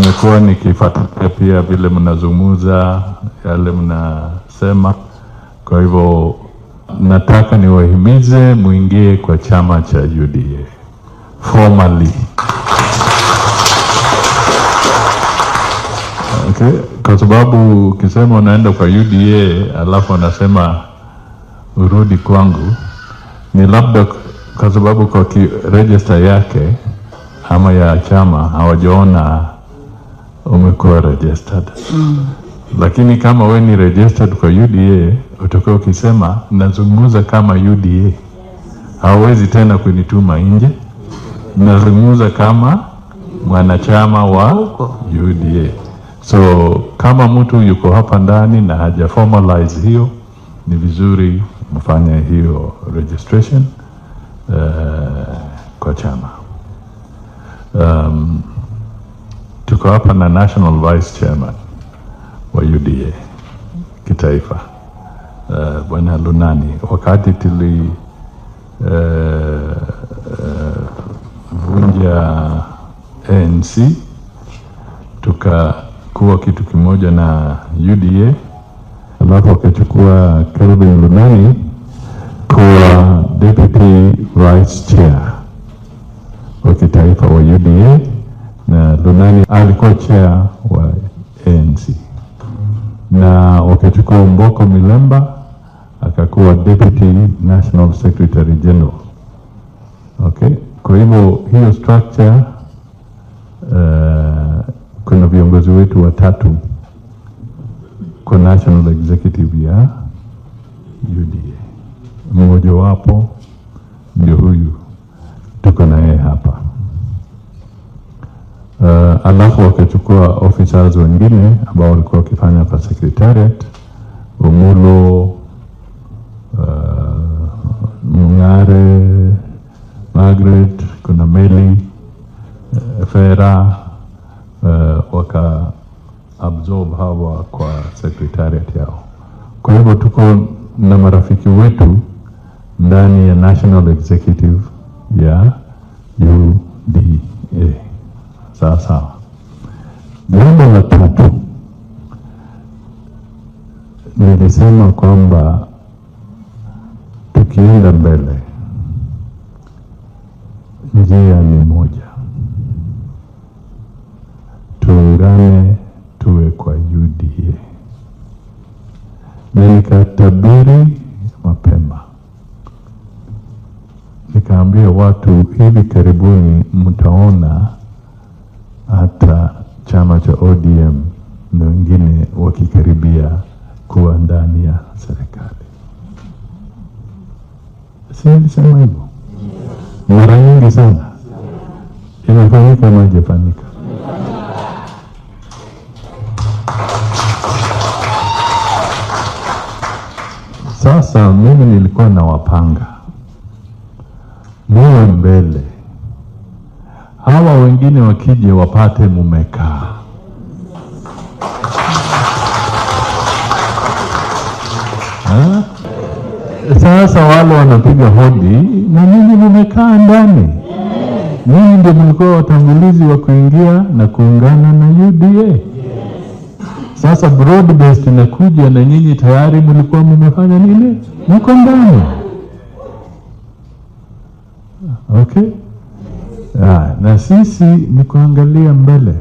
Nimekuwa nikifuatilia pia vile mnazungumza, yale mnasema. Kwa hivyo nataka niwahimize muingie kwa chama cha UDA formally. Okay, kwa sababu ukisema unaenda kwa UDA alafu unasema urudi kwangu, ni labda kwa sababu kwa register yake ama ya chama hawajaona umekuwa registered. Lakini kama we ni registered kwa UDA, utakuwa ukisema nazungumza kama UDA, hawawezi tena kunituma nje, nazungumza kama mwanachama wa UDA. So kama mtu yuko hapa ndani na haja formalize hiyo, ni vizuri mfanye hiyo registration kwa chama. Tuko hapa na National Vice Chairman wa UDA kitaifa, Bwana Lunani. Wakati tuli vunja ANC tukakuwa kitu kimoja na UDA, alafu akachukua Kelvin Lunani kuwa Deputy Vice Chair wa kitaifa wa UDA, na Lunani alikuwa chair wa ANC, na wakachukua Mboko Milemba akakuwa Deputy National Secretary General. Okay, kwa hivyo hiyo structure, kuna viongozi wetu watatu kwa National Executive ya UDA, mmoja wapo ndio huyu tuko na yeye hapa. Alafu wakachukua officers wengine ambao walikuwa wakifanya kwa secretariat, Omulo, Mung'are, Margaret, kuna Meli, Fera, waka absorb hawa kwa secretariat yao. Kwa hivyo tuko na marafiki wetu ndani ya National Executive ya UDA. Sawa sawa. Jambo la tatu, nilisema kwamba tukienda mbele, njia ni moja, tuungane tuwe kwa UDA, na nikatabiri mapema, nikaambia watu hivi karibuni mtaona hata chama cha ODM na wengine wakikaribia kuwa ndani ya serikali. Si nilisema hivyo mara nyingi sana? Imefanyika ama haijafanyika? Sasa mimi nilikuwa nawapanga muwe mbele, hawa wengine wakija wapate mumekaa. Ha? Sasa wale wanapiga hodi na nyinyi mumekaa ndani. Nyinyi ndio mlikuwa watangulizi wa kuingia na kuungana na UDA. Sasa broad based inakuja na nyinyi tayari mlikuwa mmefanya nini? Mko ndani. Okay? Na sisi ni kuangalia mbele.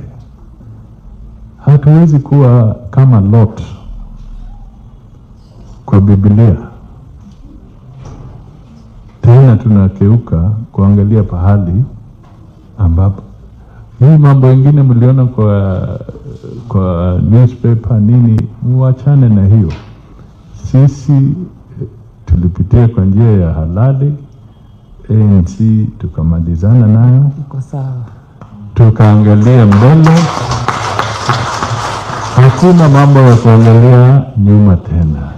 Hatuwezi kuwa kama Lot kwa Biblia. Tena tunakeuka kuangalia pahali ambapo hii mambo mengine mliona kwa newspaper nini, muachane na hiyo. Sisi tulipitia kwa njia ya halali, ANC tukamalizana nayo, Iko sawa. tukaangalia mbele. Hakuna mambo ya kuangalia nyuma tena,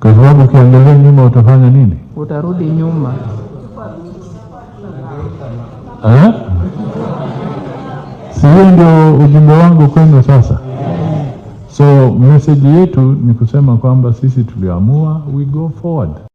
kwa sababu ukiangalia nyuma utafanya nini? Utarudi nyuma. Eh? Si hiyo ndio ujumbe wangu kwenu sasa? So message yetu ni kusema kwamba sisi tuliamua we go forward.